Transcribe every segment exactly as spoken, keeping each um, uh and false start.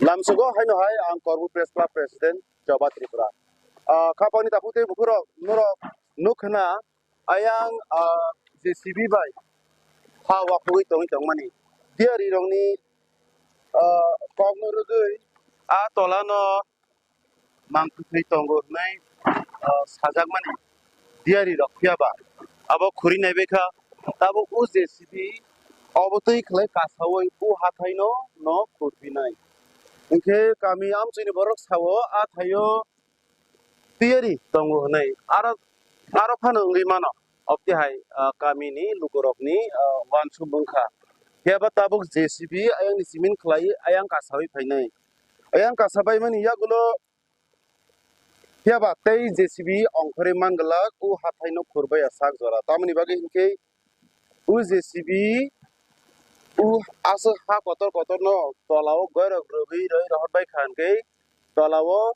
Lamsugo haino hai ang Korbuk Press Club President Choba Tripura. Ah, khapangni takhuk tei bukhurok norok nuk khna ayang, ah, J C B bai ha wakhugwi tongwi tongmani. Diyari rokni, ah, kokno rwgwi a tolano mang kwthwi tongo hwnwi, ah, sajakmani diyari rok, phiya ba abo khuri naibai kha, tabuk o J C B obo twi khlai kasaui o hathai no, no khurphinai. Hinkhe kami amchini borok sao a thaio tiyari tongo hwnwi aro, aro phano wngwi mano. Obtwi hai, ah, kamini lukurokni, ah, uansuk wngkha. Phiya ba tabuk J C B ayang ni simin khlai ayang kasaui phainai. Ayang kasabaimani yagulo phiya ba tei J C B ongkhorwi man glak o hathai no khurbai ya sak jora. Tamoni bagwi hinkhe o J C B o aswk ha kotor kotor no tola o goirok rwgwi roi rohor bai kha hinkhe tola o,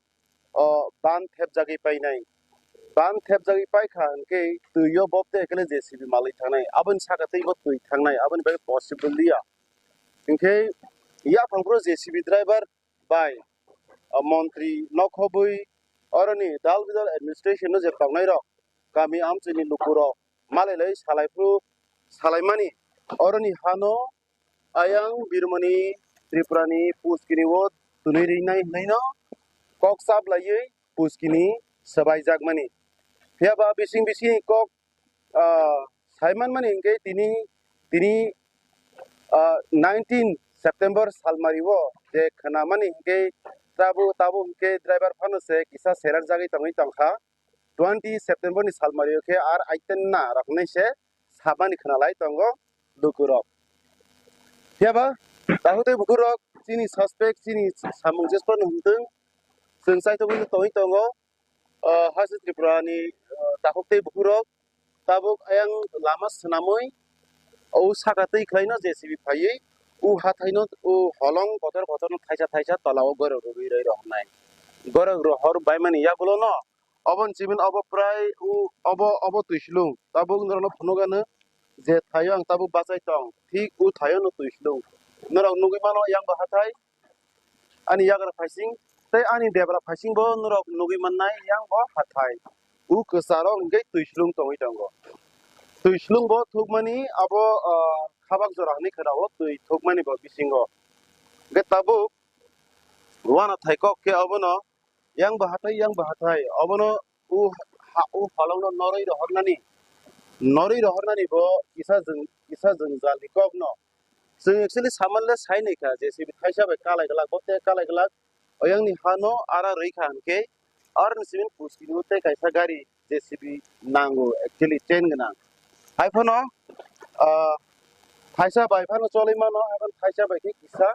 o ban thepjagwi painai. Ban thepjagwi paikha hinkhe twi o bob tei ekle J C B malwi thangnai. Aboni saka tei bo twi thangnai. Aboni bagwi possible liya. Hinkhe yaphang phuru J C B driver bai, o montri nokhobwi oroni dal bidal administration no je tongnai rok kami amchini lukurok malai lai salai phuru salaimani oroni hano ayang Birmani Tripurani puskini o twnwi rinai hwnwi no kok chap laiwi puskini swbaijakmani. Phiya ba bising bising kok, ah, saimanmani hinkhe tini, tini, ah, nineteen September salmari o je khwnamani hinkhe tabuk, tabuk hinkhe driver phano se kisa serak jagwi tongwi tongkha. Twenty September ni salmari o khe ar aiten na rok hinwi se sabani khna lai tongo lukurok. Phiya ba takhuk tei bukhurok chini suspect, chini samung jesphano himtwng chwng chaithogwi tongwi tongo. O, Haste Tripura ni, o, takhuk tei bukhurok tabuk ayang lama swnamwi o saka twi khlaino J C B phaiwi o hathaino o holong kotor kotorno thaisa thaisa tola o goirok rwgwi roi rohornai. Goirok rohor baimani yagulono oboni simin obo prai o obo, obo twislung. Tabuk norokno phunukgano je thaio ang tabuk bachai tong, thik o thaiono twislung. Norok nugwi mano yang bo hathai, ani yagra phaising tei ani debra phaising bo norok nugwi mannai yang bo hathai. O kwcharo hwnkhe twislung tongwi tongo. Twislung bo thukmani abo, ah, khabak jora hinwi khwnao twi thukmani bo bisingo. Hwnkhe tabuk uanathai kok khe obono yang bo hathai, yang bo hathai. Obono o ha, o holongno norwi rohornani, norwi rohornani bo kisa jwng, kisa jwngjalni kokno. Chwng actually samanle sai naikha, J C B thaisa bai kalai glak, bo tei kalai glak. Oyangni hano ara rwikha hinkhe, aroni simin puskini o tei kaisa gari J C B nango, actually chain gwnang. Haiphano, ah, thaisa bai phano cholwi mano, haiphano thaisa bai khe kisa,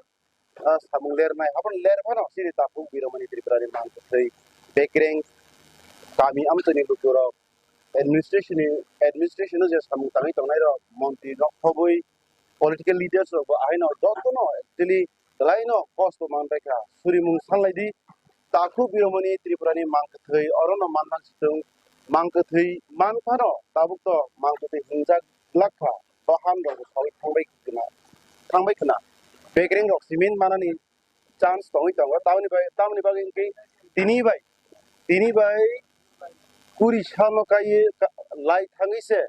ah, samung lernai. Aboni ler phano chini takhuk Biromani Tripurani mang kwthwi bekreng kami amchini lukurok administration ni, administration o je samung tangwi tongnai rok, montri rok khobwi political leaders rok bo ahaino jotono actually belaino kosto man bai kha. Surimung sanlai di, takhuk Biromani Tripurani mang kwthwi orono manna sitwng, mang kwthwi man phano tabuk to mang kwthwi hingjak glak kha. Bahan rok bo sogwi thangbai khna, thangbai khna. Bekreng rok simin manani chance tongwi tongo. Tamoni bai, tamoni bagwi hwnkhe tini bai, tini bai kuri sano kaiye ka-, lai thangwi se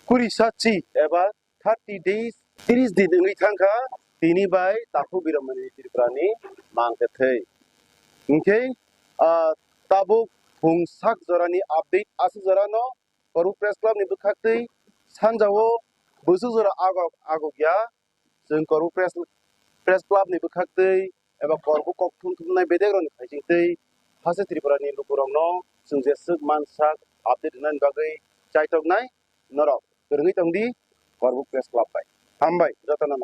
kuri sachi eba thirty days, tris din wngwi thangkha tini bai takhuk Biromani Tripurani mang kwthwi. Hwnkhe, ah, tabuk phung sak jorani update aswk jorano Korbuk Press Club ni bwkhaktwi sanjao bwswk jora agok, agok ya. Chwng Korbuk Press, Press Club ni bwkhaktwi eba Korbuk kok thum thumnai bedek rokni phaisingtwi Haste Tripura ni lukurokno chwng jeswk mansak update rwnani bagwi chaitoknai norok kwrwngwi tongdi Korbuk Press Club bai. Hambai jotono no.